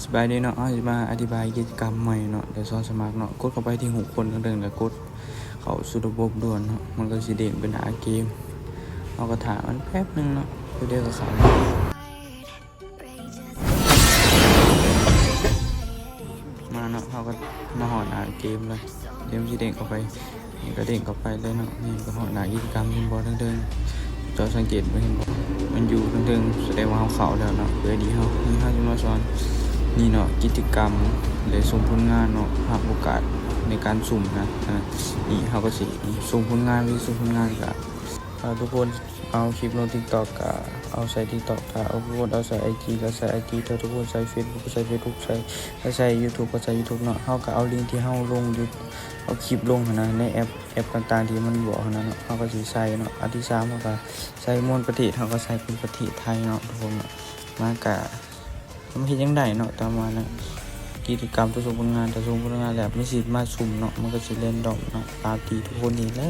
ສະບາຍດີເນາະ, ເຮົາຊິມາອະທິບາຍກິດຈະກຳໃໝ່ເນາະ. ດຽວສອນສະໝັກເນາະ, ກົດເຂົ້າໄປທີ່ຮູບຄົນເທິງໆ ແລ້ວກົດເຂົ້າສູ່ລະບົບດ່ວນເນາະ, ມັນກໍຊິເດ້ງເປັນໜ້າເກມ. ເຮົາກໍຖ້າມັນແປັບໜຶ່ງເນາະ, ແປັບດຽວກໍເຂົ້າມາເນາະ. ເຮົາກໍມາຮອດໜ້າເກມແລ້ວ, ດຽວມັນຊິເດ້ງເຂົ້າໄປ. ນີ້ກໍເດ້ງເຂົ້າໄປເລີຍເນາະ, ນີ້ກໍຮອດໜ້າກິດຈະກຳ ເຫັນບໍ່ ເທິງໆ? ເຈົ້າສັງເກດບໍ່ ເຫັນບໍ່? ມັນຢູ່ເທິງໆ ສະແດງວ່າເຮົາເຂົ້າແລ້ວເນາະ. ເພື່ອດີເຮົາ ນີ້ເຮົາຊິມາສອນ ນີ້ເນາະ, ກິດຈະກຳ ແລະ ສົ່ງຜົນງານເນາະ, ຮັບໂອກາດໃນການສຸ່ມນະ. ອາ ນີ້ເຮົາກໍຊິສົ່ງຜົນງານ, ວິທີສົ່ງຜົນງານກໍ ເອົາ ທຸກຄົນເອົາຄລິບລົງ TikTok ກໍເອົາໃສ່ TikTok, ຖ້າເອົາ ທຸກຄົນເອົາໃສ່ IG ກໍໃສ່ IG, ຖ້າທຸກຄົນໃຊ້ Facebook ກໍໃສ່ Facebook, ໃຊ້ ຖ້າໃຊ້ YouTube ກໍໃສ່ YouTube ເນາະ. ເຮົາກໍເອົາລິງທີ່ເຮົາລົງຢູ່ ເອົາຄລິບລົງຫັ້ນນະ ໃນແອັບ ແອັບຕ່າງໆທີ່ມັນບອກຫັ້ນນະເນາະ, ເຮົາກໍຊິໃສ່ເນາະ. ອັນທີສາມ ເຮົາກໍໃສ່ມ່ວນປະເທດ, ເຮົາກໍໃສ່ເປັນປະເທດໄທເນາະ ທຸກຄົນເນາະ. ມາກະ ເຮົາເຮັດຫຍັງໄດ້ເນາະ ຕາມວ່ານະ ກິດຈະກຳຕົວສົ່ງຜົນງານ, ຖ້າສົ່ງຜົນງານແລ້ວ ມັນຊິມາສຸ່ມເນາະ, ມັນກໍຊິ random ເນາະ ຕາມທີ່ທຸກຄົນເຫັນແຫຼະ.